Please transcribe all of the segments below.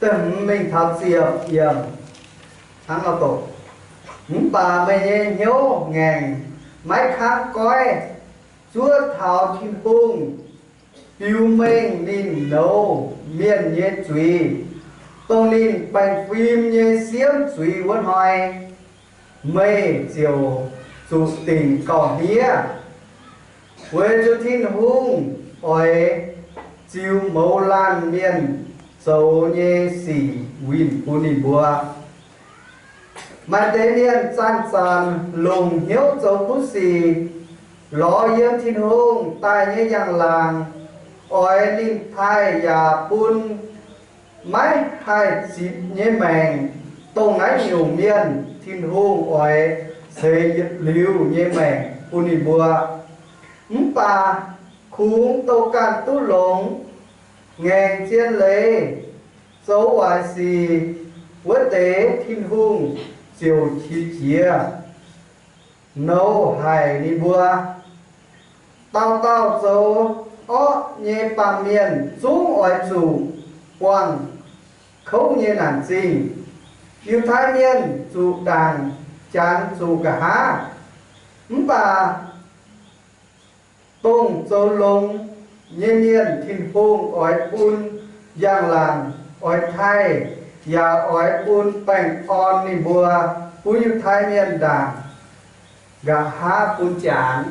Da'hmz mingh taux ziepc yiemc. Hnangv nor doqc, mv baac meih nyei hnyouv ngaengc maiv kangv goiv zuov taux Tin-Hungh biux mengh ninh nouz mienh nyei zuiz, dongh ninh baengh fim nyei siemv zuiz wuov hnoi, meih ziouc zuqc dingc gauh hniev, weic zuqc Tin-Hungh oix ziux mouz laanh mienh zoux nyei sic winh bun ninh mbuo. Maaih deix mienh zanc-zanc longc hnyouv zoux kuv sic, lorz yiem Tin-Hungh daaih nyei njang-laangc, oix ninh taaih yaac bun maiv haih zipc nyei maengc, dongh naaiv nyungc mienh Tin-Hungh oix ceix yietc liuz nyei maengc bun ninh mbuo. Mv baac kungx douh ganh duqv longx, ngaengc zien leiz, zoux waaic sic wuov deix, Tin-Hungh ziouc qiex jiez nouz haic ninh mbuo. Dauh dauh zoux orqv nyei baamh mienh zungv oix zuqc buangh kouv nyei naanc zingh. Yiutai Mienh zuqc ndaangc, Janx zuqc nqa'haav. Mv baac dongh zoux longx nyei mienh Tin-Hungh oix bun njang-laangc, oix taaih, yaac oix bun baengh orn ninh mbuo, bun Yiutai Mienh ndaangc, nqa'haav bun Janx.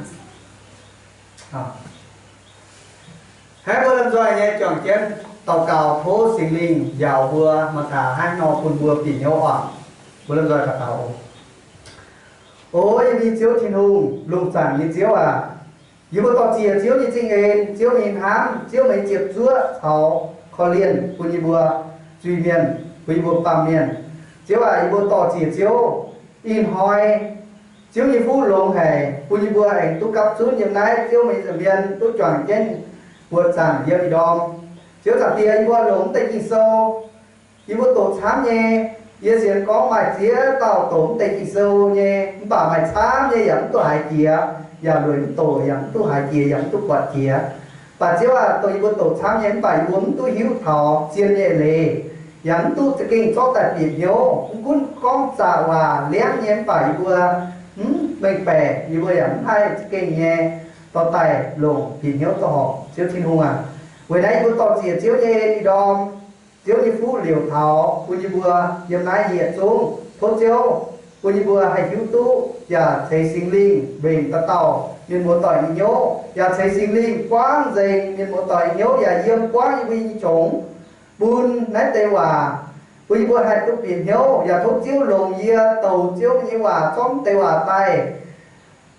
Hnangv mbuo lomh nzoih nyei juangc jienv daux gaux tov Singx Lingh njaaux mbuo, maaih taux hnangv nor bun mbuo bieqc hnyouv oc. Mbuo lomh nzoih daux gaux oc. O yie mbuo nyei Ziouv Tin-Hungh, lungh zaangc nyei Ziouv aac, yie mbuo dor-ziec Ziouv nyei zingh en, Ziouv nyei hnamv, Ziouv meih ziepc zuoqv caux korv-lienh bun yie mbuo zuiz-mienh, bun yie mbuo baamh mienh. Ziouv aac, yie mbuo dor-ziec Ziouv. Ih hnoi Ziouv nyei fuqv longx haic, bun yie mbuo aengx duqv gapv zunv yiem naaiv Ziouv meih nyei nza'hmien duqv juangc jienv buoqc zaangc yiem ih ndorm. Ziouv Zaangc Diex, yie mbuo longc mv deix Ging-Sou, yie mbuo doqc camv nyei. Yie sienx gorngv maaih ziex dauh doqc mv deix Ging-Sou nyei, mv baac maaih camv nyei yaac mv duqv haiz jiex, yaac lueic mv doqc, yaac mv duqv haiz jiex, yaac mv duqv buatc jiex. Mv baac Ziouv aac, dongh yie mbuo doqc camv nyei, mv baac yie mbuo mv duqv hiuv taux zien nyei leiz, yaac mv duqv za'gengh zorqv daaih bieqc hnyouv. Mv gunv gorngv zaqc waac liangv nyei, mv baac yie mbuo mv mengh baeqc, yie mbuo yaac mv haih za'gengh nyei dorh daaih longc bieqc hnyouv zoux horpc. Ziouv Tin-Hungh aac, weic naaiv yie mbuo dor-ziec Ziouv nyei en ih ndorm, Ziouv nyei fuqv liouc taux bun yie mbuo yiem naaiv yietc zungv. Tov Ziouv bun yie mbuo haih hiuv duqv yaac ceix Singx Lingh mbenc dauh dauh mienh muoz-doic nyei hnyouv, yaac ceix Singx Lingh buangv nzengc mienh muoz-doic nyei hnyouv, yaac yiem buangv yie mbuo nyei qongx bun naaiv deix waac, bun yie mbuo haih duqv bieqc hnyouv. Yaac tov Ziouv longc yie douc Ziouv nyei waac, zorqv mv deix waac daaih,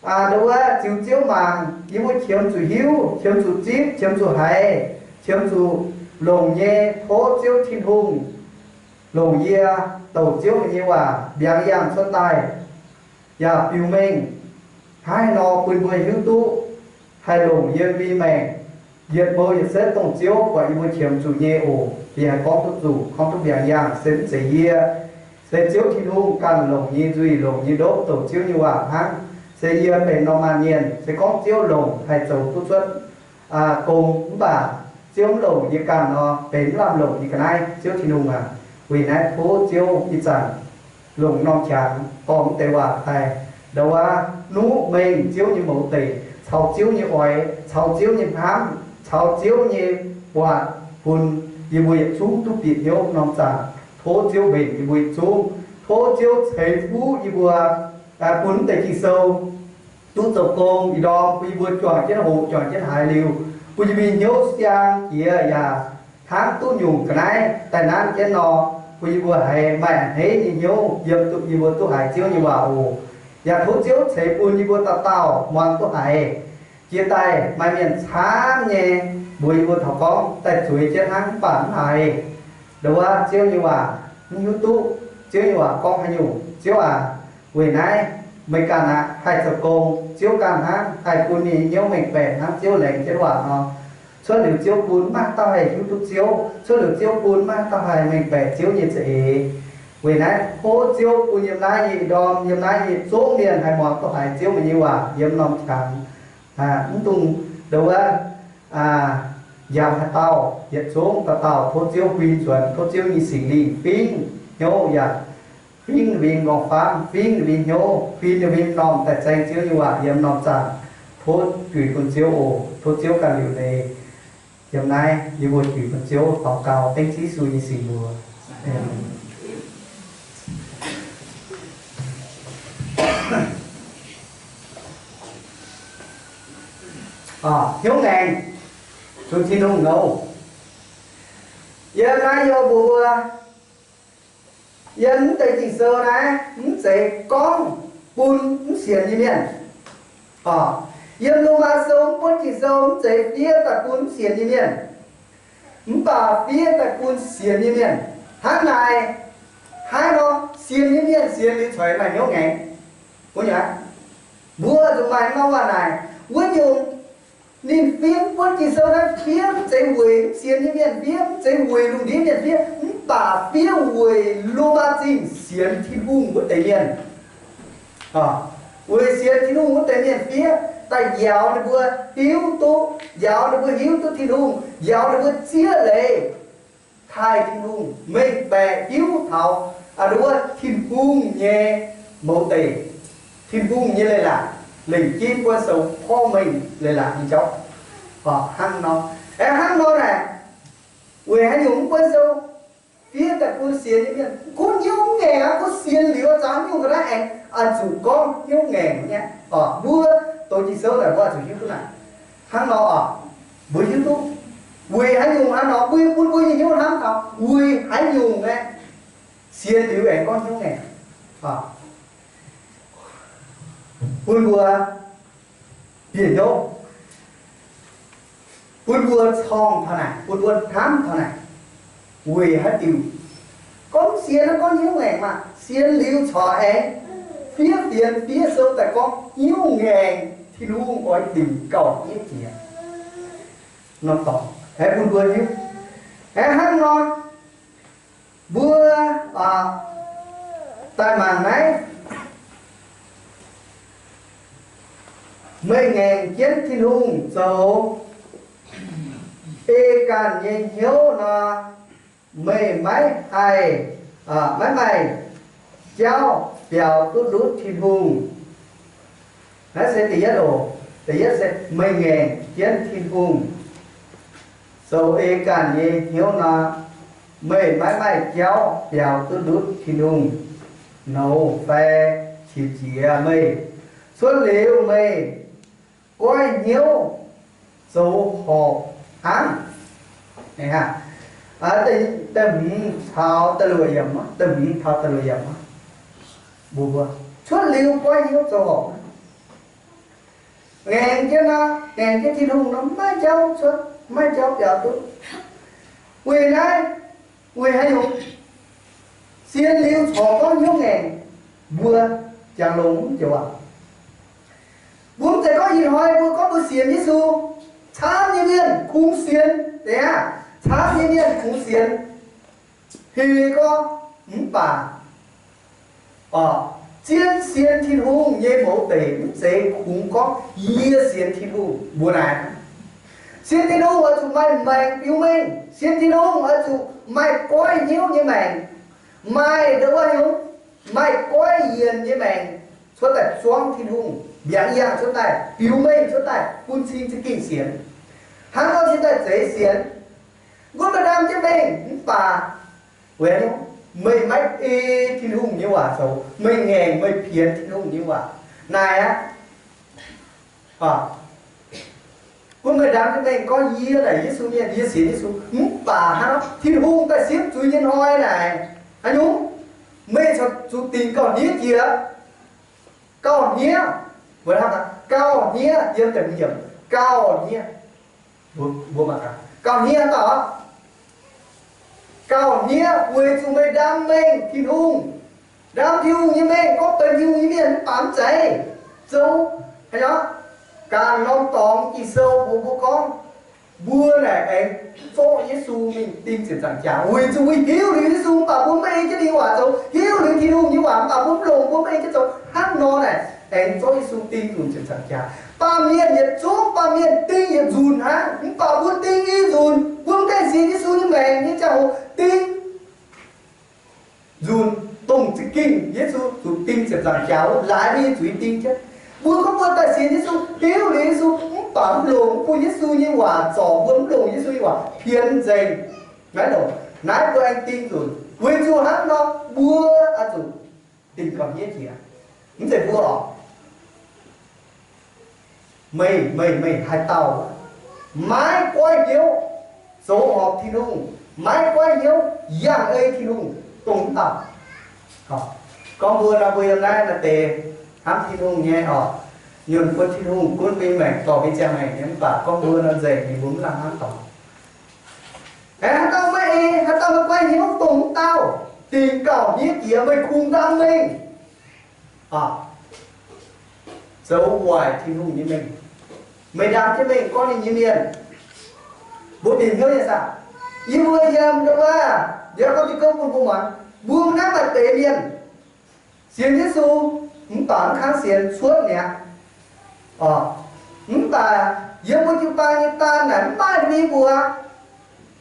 aa, ndo wuov ziux Ziouv mangc, yie mbuo qiemx zuqc hiuv, qiemx zuqc zipv, qiemx zuqc haiz, qiemx zuqc longc nyei. Tov Ziouv Tin-Hungh longc yie douc Ziouv nyei waac mbiaangx yangh cuotv daaih, yaac biux mengh hnangv haaix nor bun mbuo hiuv duqv haih longc yie mbuo nyei maengc, yietc mbuo yietc setv dongh Ziouv buatc yie mbuo qiemx zuqc nyei oc. Yie haih gorngv duqv zuqc, gorngv duqv mbiaangx yangh, se mv zeiz yie, se Ziouv Tin-Hungh ganh longc nyei nzuih, longc nyei ndopv douc Ziouv nyei waac hnangv. Se yie benx norm maanh mienh, se gorngv Ziouv longc haih zoux duqv cuotv, aa, gong, mv baac Ziouv mv longc yie ganh nor, benx mv lamh longc nyei ga'naaiv. Ziouv Tin-Hungh aac, weic naaiv tov Ziouv ih zanc longc norm qangx dorh mv deix waac daaih, ndo wuov nuqv mengh Ziouv nyei mouz deic, caux Ziouv nyei oix, caux Ziouv nyei hnamv, caux Ziouv nyei buatc, bun yie mbuo yietc zungv duqv bieqc hnyouv norm zaangc. Tov Ziouv mbenc yie mbuo yietc zungv. Tov Ziouv ceix fuqv yie mbuo, aa, bun mv deix Ging-Sou duqv zoux gong ih ndorm, bun yie mbuo juangc jienv hoqc, juangc jienv haiz liuz, bun yie mbuo nyei hnyouv siang jiex yaac hnangv duqv nyungc ga'naaiv daaih nanv jienv nor, bun yie mbuo haiz maaih a'hneiv nyei hnyouv yiem duqv yie mbuo duqv haiz Ziouv nyei waac oc. Yaac tov Ziouv ceix bun yie mbuo dauh dauh muangx duqv haiz. Jiex daaih maaih mienh camv nyei mbuox yie mbuo taux gorngv daaih zueiz jienv hnangv, mv baac mv haiz. Ndo wuov Ziouv nyei waac mv hiuv duqv Ziouv nyei waac gorngv haaix nyungc. Ziouv aac, weic naaiv meih ganh aqv haih zoux gong. Ziouv ganh hnangv haih bun ninh nyei hnyouv mengh baeqc hnangv Ziouv laengz jienv waac nor. Cuotv liuz Ziouv bun maiv dauh haih hiuv duqv Ziouv. Cuotv liuz Ziouv bun maiv dauh haih mengh baeqc Ziouv nyei za'eix. Weic naaiv tov Ziouv bun yiem naaiv nyei ndorm, yiem naaiv nyei zungv mienh haih muangx duqv haiz Ziouv meih nyei waac yiem norm qangx. Mv dungx ndo wuov Yangh haaix dauh yietc zungv dauh dauh tov Ziouv huin nzuonx, tov Ziouv nyei Singx Lingh fingv hnyouv yaac fingv ninh mbuo nyei m'nqorngv-famv, fingv ninh mbuo nyei hnyouv, huin ninh mbuo nyei m'normh daaih zaeng Ziouv nyei waac yiem m'normh zanc. Tov juix bun Ziouv oc. Tov Ziouv ganh liuc leiz. Yiem naaiv yie mbuo juix bun Ziouv daux gaux dengv Ziouv Yesu nyei singx mbuox. Hnyouv ngaengc zuqc Tin-Hungh nouh. Yiem naaiv yie mbuox mbuo, yiem mv deix Ging-Sou naaiv mv zeiz gorngv bun mv sienx nyei mienh. Yiem Lomaa Sou mv buonv Ging-Sou mv zeiz fiev daaih bun mv sienx nyei mienh, mv baac fiev daaih bun sienx nyei mienh. Hnangv naaic, hnangv nor sienx nyei mienh sienx liuz corc maaih hnyouv ngaengc. Mbuo zuqc maaih norm waac naaic, wuov nyungc ninh fiev mv buonv Ging-Sou naaiv fiev mv zeiz weic mv sienx nyei mienh fiev, mv zeiz weic lungh ndiev mienh fiev, mv baac fiev weic Lomaa Zingh sienx Tin-Hungh wuov deix mienh. Weic sienx Tin-Hungh wuov deix mienh fiev daaih njaaux ninh mbuo hiuv duqv, njaaux ninh mbuo hiuv duqv Tin-Hungh, njaaux ninh mbuo zieqv leiz taaih Tin-Hungh, mengh baeqc hiuv taux a'nduov Tin-Hungh nyei mouz deic, Tin-Hungh nyei leiz-latc, lengc jeiv buonv sou porv mengh leiz-latc nyei jauv. Hnangv nor, aengx hnangv nor naaic, weic haaix nyungc mv buonv sou fiev daaih bun sienx nyei mienh gunv hnyouv ngaengc aqv, gunv sienx liuz zaux nyungc ga'naaiv aengx zuqc gorngv hnyouv ngaengc nyei. Mbuo doqc Ging-Sou naaic mbuo zuqc hiuv duqv naaic. Hnangv nor oc, mbuo hiuv duqv weic haaix nyungc hnangv nor, mbuo bun mbuo nyei hnyouv hnamv taux weic haaix nyungc aeqv, sienx liuz aengx gorngv hnyouv ngaengc. Bun mbuo bieqc hnyouv, bun mbuo corng taux naaic, bun mbuo hnamv taux naaic, weic haaix diuc gorngv sienx naaiv gorngv hnyouv ngaengc maah, sienx liuz corc aengx fiev fienx fiev sou daaih gorngv hnyouv ngaengc, Tin-Hungh oix dingc gauh hniev jiex. Nor dorngc aengx bun mbuo hiuv, aengx hnangv nor mbuo daaih mangc naaiv, meih ngaengc jienv Tin-Hungh zoux ei ganh nyei hnyouv nor, meih maiv haih, maiv maaih jauv biaux duqv ndutv Tin-Hungh. Naaiv se da'yietv oc. Da'yietv se meih ngaengc jienv Tin-Hungh zoux ei ganh nyei hnyouv nor, meih maiv maaih jauv biaux duqv ndutv Tin-Hungh nouz fai qiex jiez meih. Cuotv liuz meih goiv hnyouv zoux horpc hnangv. Da'hmz caux da'luoqc yiemc, da'hmz caux da'luoqc yiemc, mbuo cuotv liuz goiv hnyouv zoux horpc hnangv. Ngaengc jienv nor, ngaengc jienv Tin-Hungh nor, maiv jauv cuotv, maiv jauv biaux duqv. Weic naaiv, weic haaix nyungc? Sienx liuz corc gorngv hnyouv ngaengc, mbuo jangx longx joux aac. Mbuo mv zeiz gorngv ih hnoi mbuo gorngv mbuo sienx Yesu, camv nyei mienh kungx sienx, deix aav, camv nyei mienh kungx sienx. Heuc gorngv mv baac zien sienx Tin-Hungh nyei mouz deic mv zeiz kungx gorngv yie sienx Tin-Hungh mbuo naaic. Sienx Tin-Hungh oix zuqc maaih maengc biux mengh. Sienx Tin-Hungh oix zuqc maaih goiv hnyouv nyei maengc, maaih ndongc wuov hnyouv, maaih goiv yienc nyei maengc cuotv daaih zuangv Tin-Hungh, mbiaangx yangh cuotv daaih, biux mengh cuotv daaih bun cing za'gengh sienx. Hnangv nor cingx daaih zeiz sienx. Gunv meih ndaam jienv mengh mv baac weic meih maiv ei Tin-Hungh nyei waac zoux, meih ngaengc meih pienx Tin-Hungh nyei waac naaic aqv. Gunv meih ndaam jienv mengh gorngv yie naaic Yesu mienh, yie sienx Yesu, mv baac hnangv Tin-Hungh daaih siemv zuiz nyei hnoi naaic, haaix nyungc? Meih corc zuqc dingc gauh hniev jiex. Gauh hniev, gauh hniev, yiem da'hmz yiemc, gauh hniev. Mbuo, mbuo mangc gaax, gauh hniev daaih oc. Gauh hniev weic zuqc meih ndaam mengh Tin-Hungh. Ndaam Tin-Hungh nyei mengh gorngv benx Tin-Hungh nyei mienh mv baac mv zeiz zoux haaix nyungc. Ganh norm dorngx Ging-Sou mbuox mbuo gorngv, mbuo naaic aengx zorqv Yesu mingh ding ziepc nzaangc jaax weic zuqc mbuo hiuv liuz Yesu mv baac mbuo maiv ei jienv ninh nyei waac zoux, hiuv liuz Tin-Hungh nyei waac mv baac mbuo mv longc, mbuo maiv ei jienv zoux. Hnangv nor naaic aengx zorqv Yesu ding nzunc ziepc nzaangc jaax. Baamh mienh yietc zungv, baamh mienh ding yietc nzunc hnangv. Mv baac mbuo ding i nzunc, mbuo mv gaengh sienx Yesu nyei maengc nyei ziangh hoc ding nzunc, dongh za'gengh Yesu zuqc ding ziepc nzaangc jaax, laaix mingh zuqc i ding jienv. Mbuo gorngv mbuo daaih sienx Yesu, hiuv liuz Yesu, mv baac mv longc, mv bun Yesu nyei waac zorc mbuo, mv longc Yesu nyei waac pienx nzengc. Naaiv longc, naaiv mbuo aengx ding nzunc. Weic zuqc hnangv nor, mbuo oix zuqc dingc gauh hniev jiex. Mv zeiz mbuo oc. Meih, meih, meih haaix dauh maiv goiv hnyouv zoux horpc Tin-Hungh, maiv goiv hnyouv yangh ei Tin-Hungh, dongh mv dauh. Gorngv mbuo nor, mbuo yiem naaiv maaih deix hnamv Tin-Hungh nyei oc, nyunc bun Tin-Hungh gunv mbuo nyei maengc, dorh mbuo nyei ziangh maengc nyei, mv baac gorngv mbuo nor nzengc, ninh mbuo mv lamh hnamv dorngx. Aengx haaix dauh maiv ei, haaix dauh maiv goiv hnyouv dongh mv dauh, dingc gauh hniev jiex, meih kungx ndaam mengh zoux waaic Tin-Hungh nyei mengh. Meih ndaam jienv mengh gorngv ninh nyei mienh. Mbuo bieqc hnyouv nyei saah? Yie mbuo yiem ndau wuov, yie gorngv diuh gouv bun mbuo muangx, mbuo naaiv maaih deix mienh sienx Yesu, mv baac mv kangv sienx cuotv mi'aqv. Mv baac yiem mbuo jiu-baang nyei daan naaic mv maaih ninh mbuo,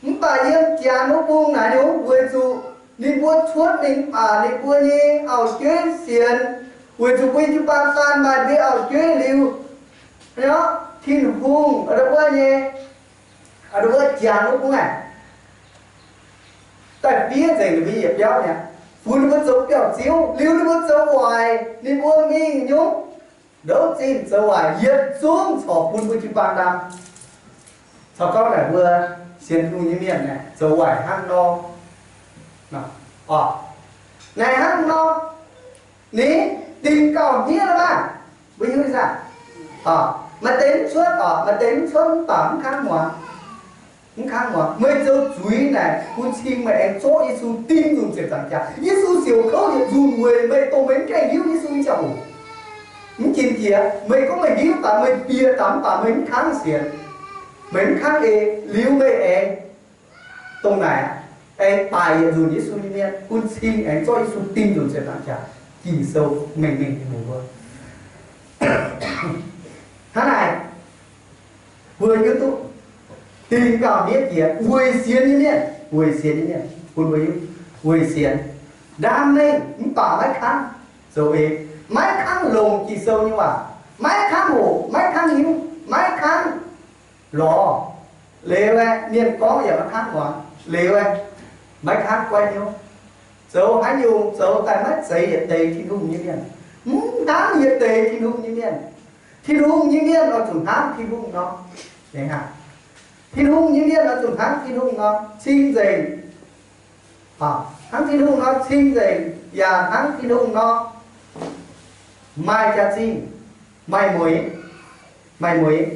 mv baac yiem Janx wuov bung naaic nyungc, weic zuqc ninh mbuo cuotv mingh mv baac ninh mbuo nyei auv-jueiv sienx, weic zuqc mbuo jiu-baang daan maaih mbuo auv-jueiv liuz, Tin-Hungh wuov nyei, wuov Janx wuov bung naaic daaih fiev nzengc ninh mbuo yietc biauv mi'aqv, bun ninh mbuo zoux biauv-ziouv liuz ninh mbuo zoux waaic, ninh mbuo mingh nyungc ndouv zinh zoux waaic, yietc zungv corc bun mbuo jiu-baang ndaam. Caux gorngv naaic mbuo sienx Tin-Hungh nyei mienh naaic zoux waaic hnangv nor. Naaic hnangv nor, ninh dingc gauh hniev maah! Mbuo hiuv saah? Maaih deix mv cuotv oc, maaih deix mv cuotv mv baac mv kangv muangx. Mv kangv muangx. Meih zoux zuiz naaic bun cing meih aengx zorqv Yesu ding nzunc ziepc nzaangc jaax. Yesu siouc kouv yietc nzunc weic meih, dongh meih mv gaengh hiuv Yesu nyei ziangh hoc. Mv jiex jiex, meih gorngv meih hiuv daaih, meih bieqc daaih mv baac meih mv kangv sienx, meih mv kangv ei, liuz meih aengx dongh naaic aengx baaic yietc nzunc Yesu nyei mienh, bun cing aengx zorqv Yesu ding nzunc ziepc nzaangc jaax. Ging-Sou mengh mengh nyei mbuox hnangv naaic, mbuo hiuv duqv dingc gauh hniev jiex weic sienx nyei mienh, weic sienx nyei mienh bun mbuo hiuv, weic sienx ndaam mengh mv baac maiv kangv zoux eix, maiv kangv longc Ging-Sou nyei waac, maiv kangv hoqc, maiv kangv hiuv, maiv kangv lorz. Liuz aeqv, mienh gorngv yaac maiv kangv muangx. Liuz aeqv, maiv kangv goiv hnyouv. Zoux haaix nyungc zoux daaih maiv zeiz yietc deix Tin-Hungh nyei mienh. Mv hnangv yietc deix Tin-Hungh nyei mienh. Tin-Hungh nyei mienh oix zuqc hnangv Tin-Hungh nor. Tin-Hungh nyei mienh oix zuqc hnangv Tin-Hungh nor cing-nzengc. Hnangv Tin-Hungh nor cing-nzengc yaac hnangv Tin-Hungh nor maaih jaax-zinh, maaih mueix, maaih mueix.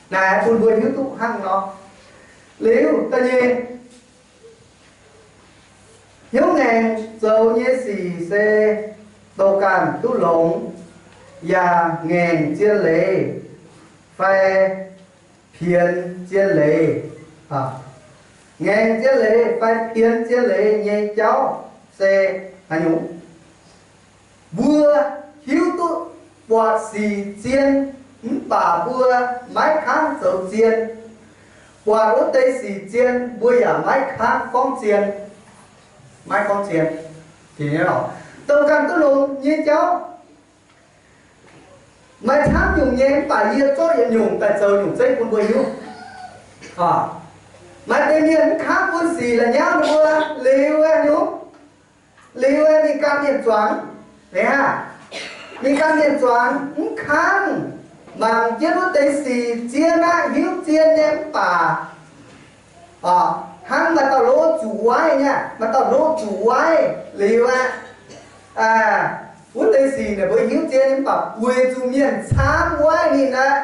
Naaic bun mbuo hiuv duqv hnangv nor. Liuz da'nyeic, hnyouv ngaengc zoux nyei sic se douh ganh duqv longx, yaac ngaengc zien leiz fai pienx zien leiz. Ngaengc zien leiz fai pienx zien leiz nyei jauv se haaix nyungc? Mbuo hiuv duqv buatc sic zien, mv baac mbuo maiv kangv zoux zien. Buatc wuov deix sic zien, mbuo yaac maiv kangv gorngv zien, maiv gorngv zien. Douh ganh duqv longx nyei jauv, maaih camv nyungc nyei, mv baac yie zorqv yietc nyungc daaih zoux nyungc zeiv bun mbuo hiuv. Maaih deix mienh mv kangv bun sic la'nyauv ninh mbuo, liuz aeqv, liuz aeqv, mingh gan mienh zuangx, aa, mingh gan mienh zuangx mv kangv, mangc jienv wuov deix sic zien aqv, hiuv zien nyei mv baac hnangv maaih dauh lov zuqc waaiv nyei, maaih dauh lov zuqc waaiv liuz aeqv, wuov deix sic naaic mbuo hiuv zien nyei mv baac weic zuqc mienh camv waaiv ninh aqv,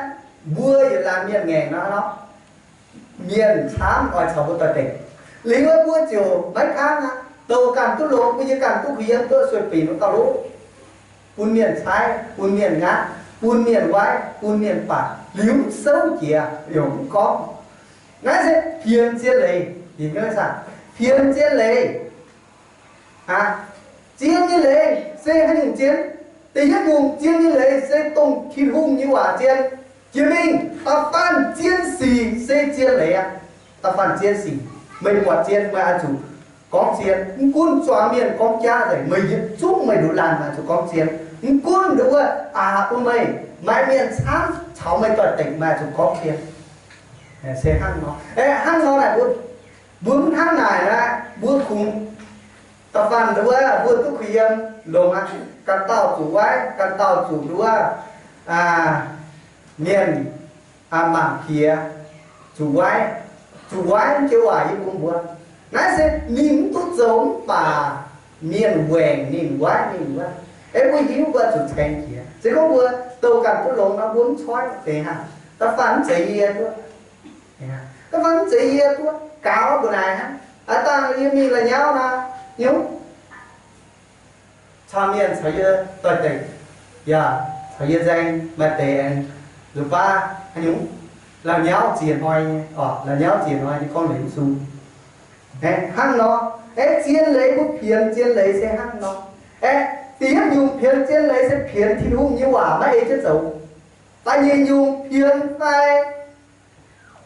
mbuo yietc laanh mienh ngaengc nor, mienh camv oix caux mbuo doix-dekc. Liuz mbuo ziouc maiv kangv aqv, douh ganh duqv longx, mbuo yie ganh duqv kuh yiem duqv sueih binc wuov dauh lov, bun mienh caaiv, bun mienh nqaatv, bun mienh waaiv, bun mienh baaic, liuz mv souv jiex, yaac mv gorngv. Naaiv se pienx zien leiz, pienx zien leiz. Zien nyei leiz se haaix nyungc zien? Da'yietv nyungc zien nyei leiz se dongh Tin-Hungh nyei waac zien. Jiex mingh da'faanh zien sic se zien leiz aqv. Da'faanh zien sic, meih buatc zien meih oix zuqc gorngv zien. Mv gunv zuangx mienh gorngv jaav nzengc, meih yietc zungv meih nduqc laanh meih oix zuqc gorngv zien. Mv gunv nduov wuov aqc bun meih, maaih mienh camv caux meih doix-dekc meih oix zuqc gorngv zien. Se hnangv nor, hnangv nor naaic mbuo, mbuo mv hnangv naaic naaic mbuo kungx da'faanh nduov wuov mbuo duqv kuh yiem longx aqv. Ganh dauh zuqc waiv, ganh dauh zuqc nduov wuov mienh mangc piex, zuqc waiv, zuqc waiv joux waac yie bun mbuo. Naaiv se ninh mv duqv zoux mv baac mienh waengc ninh, waiv ninh wuov. Aeqv, mbuo hiuv mbuo zuqc ceng jiex. Se gorngv mbuo douh ganh duqv longx nor mbuo mv coiv deix hnangv. Da'faanh mv zeiz yie duqv, da'faanh mv zeiz yie duqv gaux mbuo naaic hnangv. Aav dangh yie mingh la'nyauv nor, nyungc caux mienh caux yie doix-dekc, yaac caux yie nzaeng maaih deix aengx nzuqc baav haaix nyungc, la'nyauv ziex hnoi nyei, la'nyauv ziex hnoi nyei gorngv leiz mv sung. Hnangv nor, aeqv, zien leiz mbuo pienx zien leiz se hnangv nor. Aeqv, da'yietv nyungc pienx zien leiz se pienx Tin-Hungh nyei waac maiv ei jienv zoux. Da'nyeic nyungc pienx fai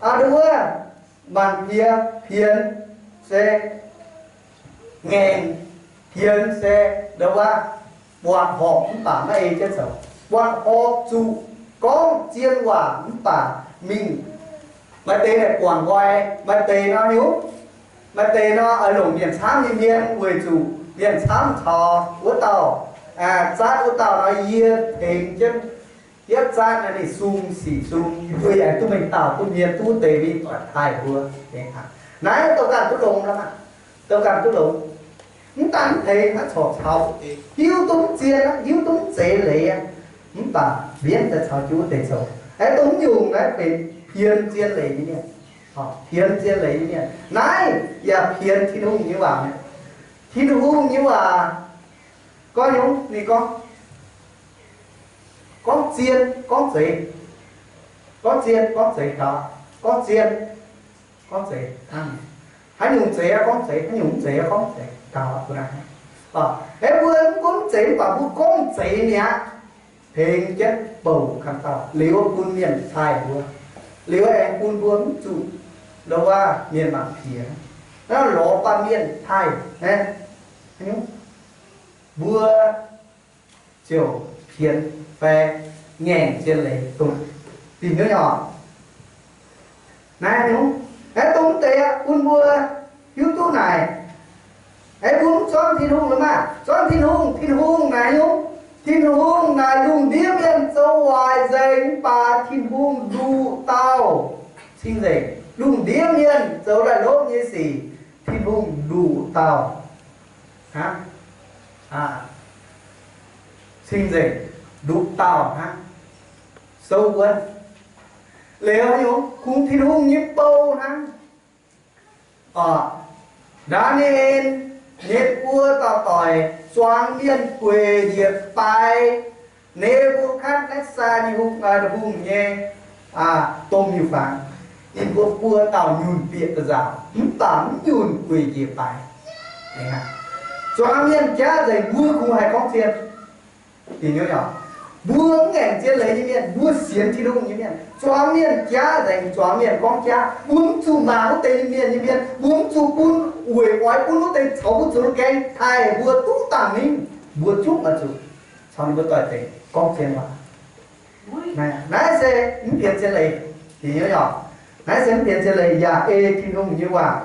nduov wuov mangc piex, pienx se ngaengc, pienx se nduov wuov buatc horpc mv baac maiv ei jienv zoux. Buatc horpc zuqc gorngv zien waac mv baac mingh, maaih deix naaic guangc nqoi, maaih deix nor hiuv, maaih deix nor oix longc mienh camv nyei mienh weic zuqc mienh camv caux wuov dauh, zaatv wuov dauh nor yie tengx jienv yietv zaatv naaiv ninh sung sic sung, yie mbuo yaac duqv mengh dauh duqv mienh duqv deix mingh doic taaih mbuo. Naaiv douh ganh duqv longx nor, douh ganh duqv longx. Mv daan mv deix hnangv corc caux hiuv duqv mv zien, hiuv duqv mv zeiz leiz, mv baac mbienv daaih caux jienv wuov deix zoux. Aeqv, dongh mv nyungc naaiv benx pienx zien leiz nyei mienh. Pienx zien leiz nyei mienh naaiv yaac pienx Tin-Hungh nyei waac mi'aqv. Tin-Hungh nyei waac gorngv nyungc ninh gorngv, gorngv zien gorngv zeiz, gorngv zien gorngv zeiz gaux, gorngv zien gorngv zeiz hnangv. Haaix nyungc zeiz gorngv zeiz, haaix nyungc mv zeiz gorngv zeiz gaux. Aeqv, mbuo mv gunv zeiz mv baac mbuo gorngv zeiz mi'aqv, tengx jienv bouc kang dauh liuz bun mienh taaih mbuo, liuz aengx bun mbuo mv zuqc nduov wuov mienh mangc piex, naaiv lorz baamh mienh taaih, mbuo ziouc pienx fai ngaengc zien leiz dongh dinh nyuv nyorc. Naaiv nyungc, aeqv, dongh mv deix bun mbuo hiuv duqv naaic, aeqv, mbuo mv zuangv Tin-Hungh lorqc maah. Zuangv Tin-Hungh, Tin-Hungh naaiv nyungc, Tin-Hungh naaic lungh ndiev mienh zoux waaic nzengc mv baac Tin-Hungh nduqc dauh cing-nzengc. Lungh ndiev mienh zoux laih lopv nyei sic, Tin-Hungh nduqc dauh hnangv, cing-nzengc nduqc dauh hnangv, souv wuonv. Liuz nyungc kungx Tin-Hungh nyei bou hnangv. Ndaa^ni^en nyei buo dauh doic zuangx mienh gueic njiec baaix Ne^mbu^katv^netv^saa nyei hungh, hungh nyei domh miuc-fangx. Ninh mbuo buo dauh nyunc bieqc da'nzauc, mv baac mv nyunc gueic njiec baaix. Zuangx mienh jaav nzengc, mbuo kungx haih gorngv zien. Mbuo mv ngaengc zien leiz nyei mienh, mbuo sienx Tin-Hungh nyei mienh, zuangx mienh jaav nzengc, zuangx mienh gorngv jaav, mbuo mv zuqc mangc wuov deix mienh nyei mienh, mbuo mv zuqc bun, weic oix bun wuov deix caux mbuo zoux gaeng taaih mbuo duqv dangh mingh, mbuo zungv oix zuqc caux ninh mbuo doix-dekc gorngv zien waac. Naaiv se mv pienx zien leiz, naaiv se mv pienx zien leiz yaac ei Tin-Hungh nyei waac.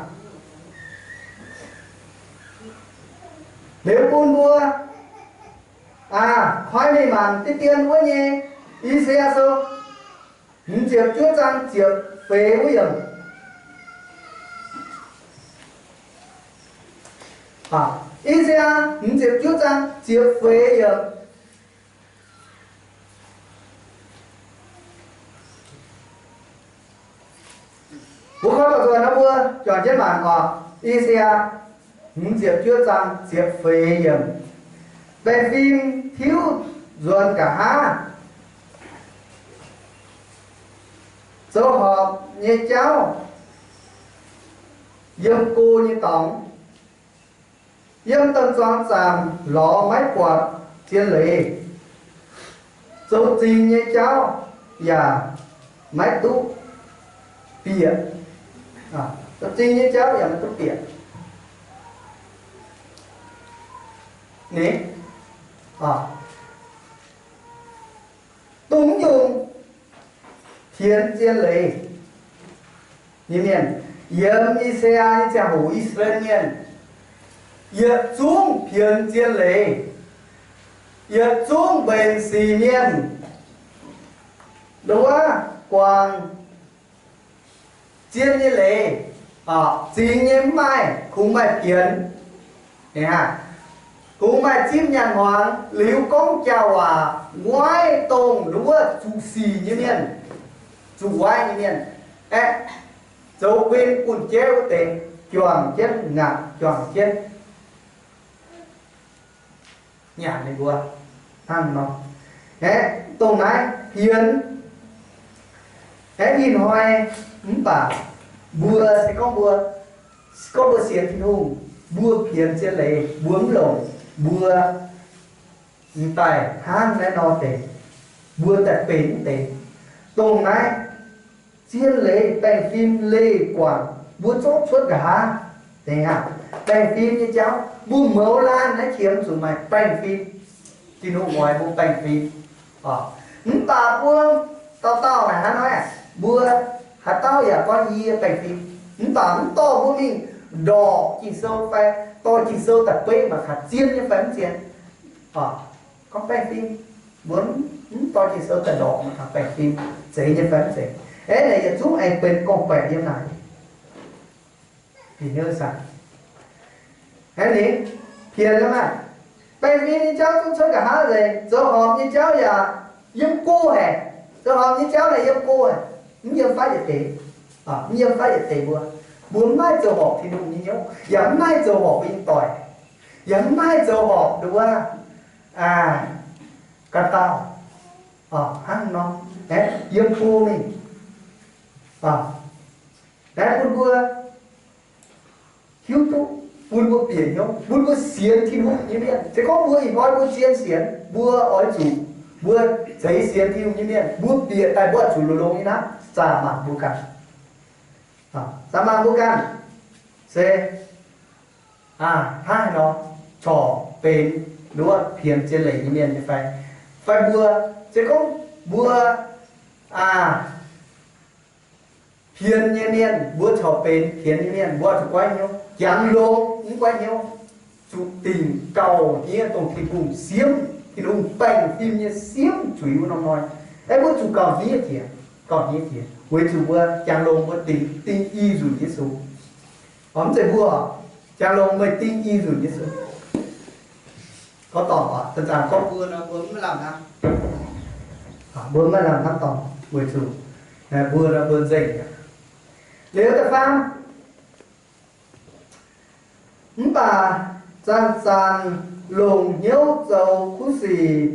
Liuz bun mbuo koi mingh mangc deix dien wuov nyei I^saa^yaa Sou hmz ziepc juov zaang ziepc feix wuov yiemc. I^saa^yaa hmz ziepc juov zaang ziepc feix yiemc. Mbuo koi doqc nzuonx nor mbuo juangc jienv mangc oc. I^saa^yaa hmz ziepc juov zaang ziepc feix yiemc. Baeqc fim tiuv nzuonx nqa'haav, zoux horpc nyei jauv, yiem go nyei dorngx, yiem domh zuangx zaamc lorz maiv buatc zien leiz. Zoux zingx nyei jauv yaac maiv duqv bieqc. Zoux zingx nyei jauv yaac maiv duqv bieqc. Ninh, dongh nyungc pienx zien leiz nyei mienh, yiem I^saa^laa^en nyei ziangh hoc, I^saa^laa^en Mienh yietc zungv pienx zien leiz, yietc zungv mbenc sic mienh, nduov guangc zien nyei leiz, zingx nyei mv maaih, kungx maaih pienx. Kungx maaih zipv nyaanh hmuangx liuz gorngv jaa waac, nguaiv dongh nduov zuqc sic nyei mienh, zuqc waaiv nyei mienh, aeqv, zoux guin bunh jeiv wuov deix, juangc jienv ngaatc juangc jienv nyanc ninh mbuo hnangv nor. Aeqv, dongh naaiv pienx. Aeqv, ih hnoi mv baac mbuo se gorngv mbuo, se gorngv mbuo sienx Tin-Hungh, mbuo pienx zien leiz, mbuo mv longc, mbuo m'daaih hnangv naaiv nor deix, mbuo daaih benx mv deix. Dongh naaiv zien leiz baengh fim leih guangc, mbuo zorqv cuotv nqa'haav. Baengh fim nyei jauv, mbuo mouz laanh naaiv qiemx zuqc maaih baengh fim. Tin-Hungh oix mbuo baengh fim. Mv baac mbuo dauh dauh naaic hnangv naaiv, mbuo haaix dauh yaac gorngv yie baengh fim. Mv baac mv dorh mbuo mingh ndorqc Ging-Sou fai dorh Ging-Sou daaih beiv mangc gaax zien nyei fai mv zien. Gorngv baengh fim, mbuo mv dorh Ging-Sou daaih ndorqc mangc gaax baengh fim zeiz nyei fai mv zeiz. Aeqv, naaic yietc zungv aengx benx gorngv-baeqc yiem naaic. Aeqv, ninh pienx aqv. Baengh fim nyei jauv zungv cuotv nqa'haav nzengc. Zoux horpc nyei jauv yaac yiem go haic. Zoux horpc nyei jauv naaic yiem go haic. Mv yiem fatv yietc deix. Mv yiem fatv yietc deix mbuo. Mbuo mv maaih zoux horpc Tin-Hungh nyei hnyouv, yaac mv maaih zoux horpc mbuo nyei doic, yaac mv maaih zoux horpc nduov ganh dauh. Hnangv nor, yiem go mingh. Naaiv bun mbuo hiuv duqv, bun mbuo bieqc hnyouv, bun mbuo sienx Tin-Hungh nyei mienh. Se gorngv mbuo ih hnoi mbuo zien sienx, mbuo oix zuqc, mbuo zeiz sienx Tin-Hungh nyei mienh, mbuo bieqc daaih mbuo zuqc longx-longx nyei hnamv, zaah mangc mbuo ganh. Zaah mangc mbuo ganh se hnangv haaix nor, corc benx nduov pienx zien leiz nyei mienh nyei fai? Fai mbuo, se gorngv mbuo pienx nyei mienh, mbuo corc benx pienx nyei mienh, mbuo zuqc goiv hnyouv, jangx longx mv goiv hnyouv, zuqc dingc gauh hniev dongh Tin-Hungh siemv, Tin-Hungh baengh fim nyei siemv zuiz wuov norm hnoi. Aeqv, mbuo zuqc gauh hniev jiex, gauh hniev jiex, weic zuqc mbuo jangx longx mbuo dingc, dingh i nzunc Yesu. Mv zeiz mbuo jangx longx meih dingh i nzunc Yesu. Gorngv dorngc oc, zanc-zanc gorngv mbuo nor mbuo mv lamh hnamv. Mbuo mv lamh hnamv dorngc weic zuqc mbuo nor mbuo nzengc aqv. Liuz da'faam, mv baac zanc-zanc longc hnyouv zoux kuv sic,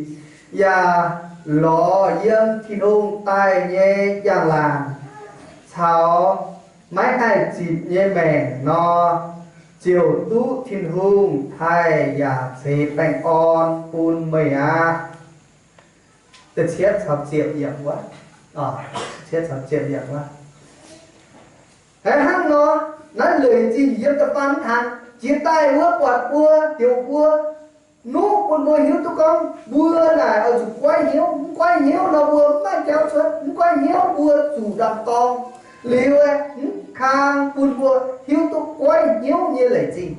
yaac lorz yiem Tin-Hungh daaih nyei njang-laangc caux maiv haih zipc nyei maengc nor, ziouc duqv Tin-Hungh taaih yaac ceix baengh orn bun meih aqv. Da'cietv caux ziepc yiemc wuov, da'cietv caux ziepc yiemc wuov. Hnangv nor, naaiv leic zingh yiem da'faam hnangv. Jiex daaih wuov buatc mbuo, heuc mbuo, nuqv bun mbuo hiuv duqv gorngv mbuo naaic oix zuqc goiv hnyouv. Mv goiv hnyouv nor mbuo mv maaih jauv cuotv. Mv goiv hnyouv mbuo zuqc ndamv-dorng. Liuz aeqv, mv kang bun mbuo hiuv duqv goiv hnyouv nyei leic zingh.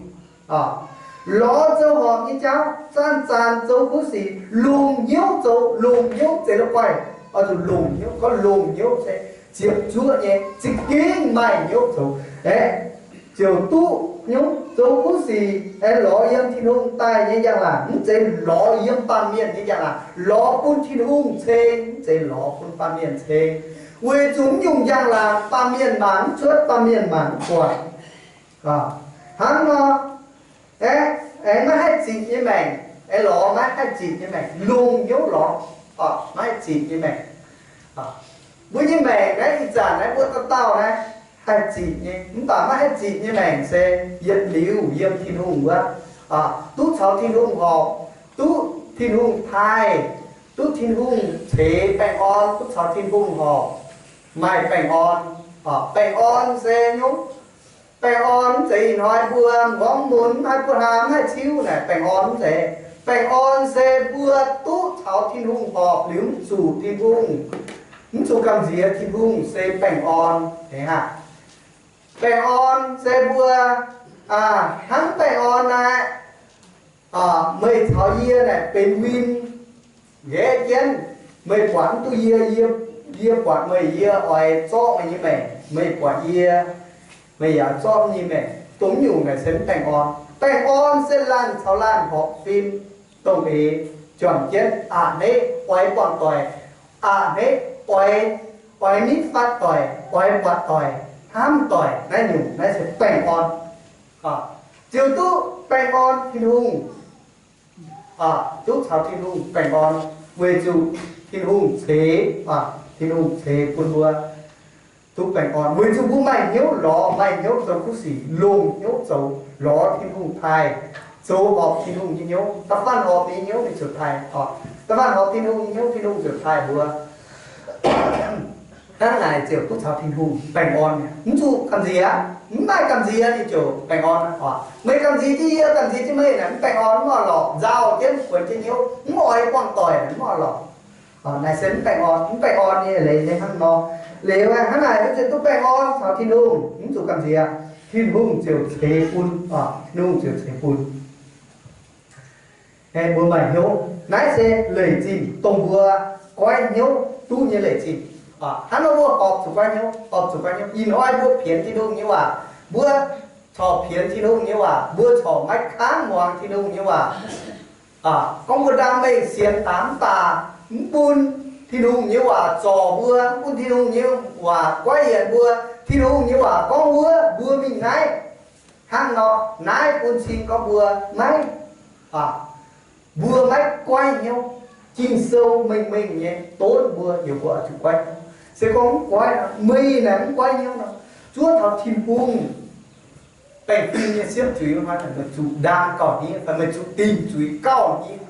Lorz zoux horpc nyei jauv, zanc-zanc zoux kuv sic, longc hnyouv zoux, longc hnyouv zeiz la'guaih. Oix zuqc longc hnyouv, gorngv longc hnyouv se ziepc zuoqv nyei, za'gengh maaih hnyouv zoux. Aeqv, ziouc duqv hnyouv zoux kuv sic, aeqv, lorz yiem Tin-Hungh daaih nyei njang-laangc, mv zeiz lorz yiem baamh mienh nyei njang-laangc, lorz bun Tin-Hungh ceng, mv zeiz lorz bun baamh mienh ceng. Weic zuqc mv nyungc njang-laangc baamh mienh mangc mv cuotv, baamh mienh mangc mv buatc. Hnangv nor, aengx, aengx maiv haih zipc nyei maengc, aengx lorz maiv haih zipc nyei maengc, longc hnyouv lorz maiv haih zipc nyei maengc. Mbuo nyei maengc naaiv ih zanc naaiv mbuo dauh dauh naaiv haih zipc nyei, mv baac maiv haih zipc nyei maengc se yietc liuz yiem Tin-Hungh wuov, duqv caux Tin-Hungh horpc, duqv Tin-Hungh taaih, duqv Tin-Hungh ceix baengh orn, duqv caux Tin-Hungh horpc, maaih baengh orn. Baengh orn se nyungc, baengh orn mv zeiz ih hnoi mbuo m'nqorngv mun, mv haih buoqv hlaang, mv haih ciuv naaic baengh orn mv zeiz. Baengh orn se mbuo duqv caux Tin-Hungh horpc liuz mv zuqc Tin-Hungh, mv zuqc gamh nziex Tin-Hungh se baengh orn. Aa, baengh orn se mbuo, aa, hnangv baengh orn naaic, meih caux yie naaic benx win nqaeqv jienv. Meih buatc mv duqv yie, yie, yie buatc meih, yie oix zorqv meih nyei maengc. Meih buatc yie, meih yaac zorqv yie nyei maengc. Dongh nyungc naaic se mv baengh orn. Baengh orn se laanh caux laanh horpc fim, dongh eix juangc jienv aqc hneiv oix buangh doic, aqc hneiv oix, oix nitv fatv doic, oix buatc doic, hnamv doic, naaiv nyungc naaiv se baengh orn. Ziouc duqv baengh orn Tin-Hungh, duqv caux Tin-Hungh baengh orn, weic zuqc Tin-Hungh ceix, Tin-Hungh ceix bun mbuo duqv baengh orn, weic zuqc mbuo maaih hnyouv lorz, maaih hnyouv zoux kuv sic, longc hnyouv zoux lorz Tin-Hungh taaih, zoux horpc Tin-Hungh nyei hnyouv. Da'faanh horpc ninh hnyouv ninh ziouc taaih, da'faanh horpc Tin-Hungh nyei hnyouv Tin-Hungh ziouc taaih mbuo. Hnangv naaic ziouc duqv caux Tin-Hungh baengh orn. Mv zuqc gamh nziex, mv maaih gamh nziex ninh ziouc baengh orn. Meih gamh nziex jienv yie, gamh nziex jienv meih naaic mv baengh orn, mv oix lorqc. Nzauh jienv kuonx jienv hnyouv, mv oix buangh doic naaic mv oix lorqc. Naaic se mv baengh orn, mv baengh orn nyei leiz se hnangv nor. Liuz hnangv naaic mbuo ziouc duqv baengh orn caux Tin-Hungh, mv zuqc gamh nziex, Tin-Hungh ziouc ceix bun, Tin-Hungh ziouc ceix bun mbuo maaih hnyouv. Naaiv se leic zingh dongh mbuo goiv hnyouv duqv nyei leic zingh. Hnangv nor mbuo horpc zuqc goiv hnyouv, horpc zuqc goiv hnyouv. Ih hnoi mbuo pienx Tin-Hungh nyei waac, mbuo corc pienx Tin-Hungh nyei waac, mbuo corc maiv kangv muangx Tin-Hungh nyei waac. Gorngv mbuo ndaam mengh sienx daaih mv baac mv bun Tin-Hungh nyei waac zorc mbuo, mv bun Tin-Hungh nyei waac goiv yienc mbuo. Tin-Hungh nyei waac gorngv wuov, mbuo mingh naaiv. Hnangv nor, naaiv bun cing gorngv mbuo maiv, mbuo maiv goiv hnyouv. Ging-Sou mengh mengh nyei donv mbuo, heuc mbuo zuqc goiv hnyouv. Se gorngv mv goiv, meih naaic mv goiv hnyouv nor, zuov taux Tin-Hungh baengh fim nyei siemv zuiz, meih zuqc ndaam gauh hniev, fai meih zuqc dingc zuiz gauh hniev,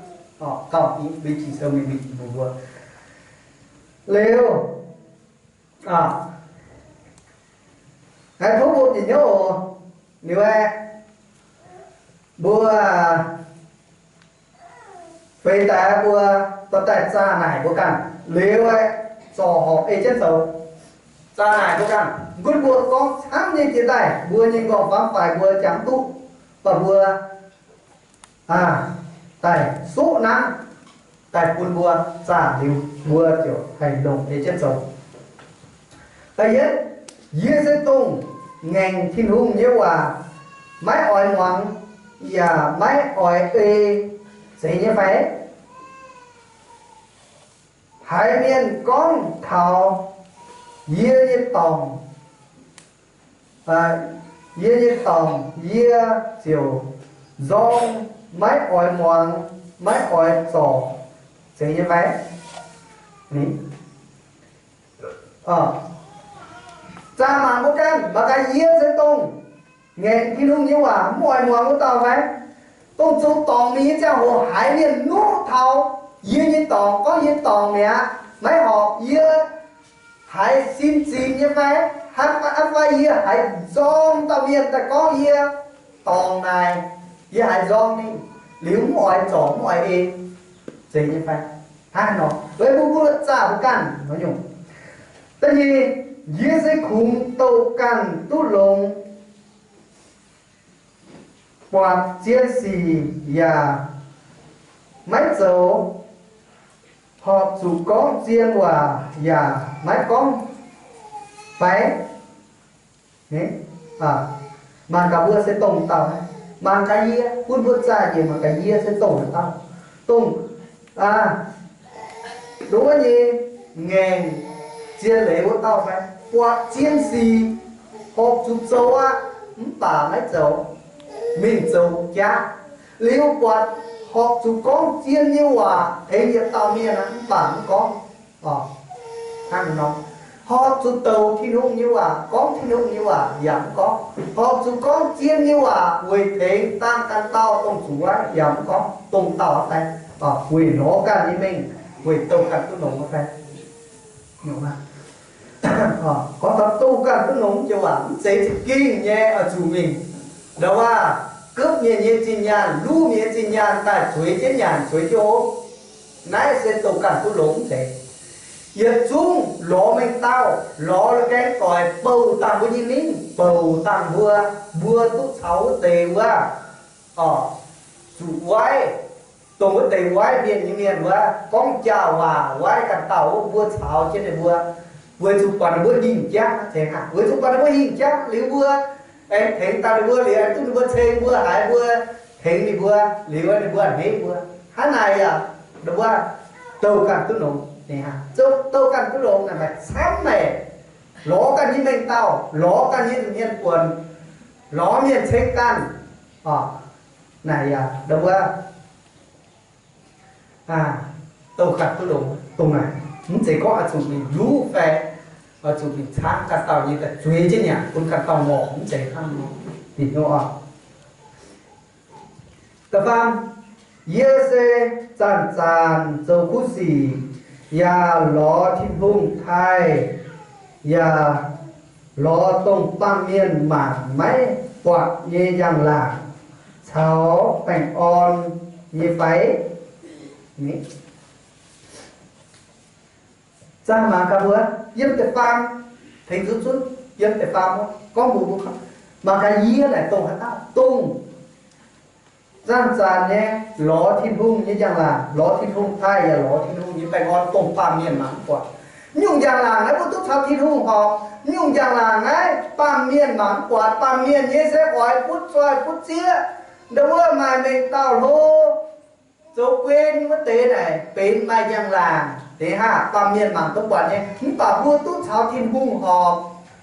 gauh hniev. Mbuo Ging-Sou mengh mengh mbuox mbuo. Liuz, tov mbuo bieqc hnyouv oc. Liuz aeqv, mbuo feix daaih mbuo dorh daaih zaah naaic mbuo ganh. Liuz aeqv, zorc horpc ei jienv zoux. Zaah naaic mbuo ganh. Gunv mbuo gorngv camv nyei jiex daaih, mbuo nyei nqorngv-famv faix mbuo jangx duqv, baac mbuo daaih suqv nanv daaih bun mbuo zaah liuz, mbuo ziouc haih longc ei jienv zoux. Da'yietv, yie se dongh ngaengc Tin-Hungh nyei waac, maiv oix muangx yaac maiv oix ei, zeiz nyei fai? Haiz mienh gorngv taux yie nyei dorngc, yie nyei dorngc yie ziouc nzorng, maiv oix muangx, maiv oix zorc, zeiz nyei fai? Zaah mangc mbuo ganh, mangc gaax yie se dongh ngaengc Tin-Hungh nyei waac mv oix muangx wuov dauh fai? Dongh zoux dorngc mingh nyei ziangh hoc haiz mienh nuqv taux yie nyei dorngc, gorngv yie dorngc mi'aqv, maiv horpc, yie haiz sin zingx nyei fai? Hnangv fai yie haiz nzorng dauh mienh daaih gorngv yie dorngc naaic, yie haiz nzorng ninh liuz mv oix zorc mv oix ei, zeiz nyei fai? Hnangv nor, weic mbuo mbuo zaah mbuo ganh nor nyungc. Da'nyeic, yie se kungx douh ganh duqv longx, buatc zien sic yaac maiv zoux, horpc zuqc gorngv zien waac yaac maiv gorngv fai? Mangc gaax mbuo se dongh dauh, mangc gaax yie, bun mbuo zaah njiec mangc gaax yie se dongh dauh, dongh nduov nyei ngaengc zien leiz wuov dauh fai? Buatc zien sic horpc zuqc zoux aqv, mv baac maiv zoux, mingh zoux jaav. Liuz buatc horpc zuqc gorngv zien nyei waac tengx yietc dauh mienh aqv, mv baac mv gorngv. Hnangv nor, horpc zuqc douc Tin-Hungh nyei waac, gorngv Tin-Hungh nyei waac yaac mv gorngv. Horpc zuqc gorngv zien nyei waac weic tengx dangh ganh dauh dongh zuqc wuov yaac mv gorngv, dongh dauh fai? Weic lorz ganh nyei mengh, Weic douh ganh duqv longx fai? Gorngv taux douh ganh duqv longx joux waac mv zeiz za'gengh nyei oix zuqc mingh, ndau wuov, gupv mienh nyei zinh nyaanh, luv mienh nyei zinh nyaanh daaih zueiz jienv nyanc zueiz jienv hopv. Naaiv se douh ganh duqv longx mv zeiz. Yietc zungv lorz mengh dauh, lorz la'gaeng doic bouh dangh mbuo nyei ningv, bouh dangh mbuo, mbuo duqv caux wuov deix wuov, zuqc waaiv, dongh wuov deix waaiv mienh nyei mienh wuov, gorngv jaa waac waaiv ganh dauh wuov, mbuo caux jienv ninh mbuo, weic zuqc buatc ninh mbuo hingh jangv, tengx haic, weic zuqc buatc ninh mbuo hingh jangv liuz mbuo aengx tengx daaih ninh mbuo, liuz aengx duqv ninh mbuo ceng mbuo, haiz mbuo, tengx ninh mbuo, liuz ninh mbuo a'hneiv mbuo. Hnangv naaic yaac, ndau wuov, douh ganh duqv longx. Douh ganh duqv longx naaic maaih camv maengc. Lorz ganh nyei mengh dauh, lorz ganh nyei mienh buonc, lorz mienh ceng ganh. Naaic yaac, ndau wuov, douh ganh duqv longx dongh naaic. Mv zeiz gorngv oix zuqc mingh luv fai oix zuqc mingh caangv ganh dauh nyei daaih zueiz jienv nyanc bun ganh dauh ngorc, mv zeiz hnangv nor. Da'nyeic, da'faam, yie se zanc-zanc zoux kuv sic, yaac lorz Tin-Hungh taaih, yaac lorz dongh baamh mienh mangc maiv buatc nyei njang-laangc caux baengh orn nyei fai? Zaah mangc gaax mbuo, yiem da'faam, tengx zuqc zunv yiem da'faam gorngv mbuox mbuo, mangc gaax yie naaic dongh haaix dauh, dongh zanc-zanc nyei lorz Tin-Hungh nyei njang-laangc, lorz Tin-Hungh taaih yaac lorz Tin-Hungh nyei baengh orn dongh baamh mienh mangc mv buatc. Mv nyungc njang-laangc naaiv mbuo duqv caux Tin-Hungh horpc. Mv nyungc njang-laangc naaiv baamh mienh mangc mv buatc. Baamh mienh nyei se oix butv zoih butv zieqv. Ndau wuov maaih mengh dauh hlo zoux guen wuov deix naaic benx maaih njang-laangc deix haah, baamh mienh mangc duqv buatc nyei. Mv baac mbuo duqv caux Tin-Hungh horpc,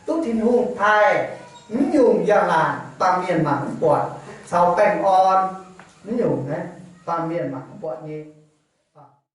duqv Tin-Hungh taaih, mv nyungc njang-laangc baamh mienh mangc mv buatc, caux baengh orn mv nyungc naaiv baamh mienh mangc mv buatc nyei.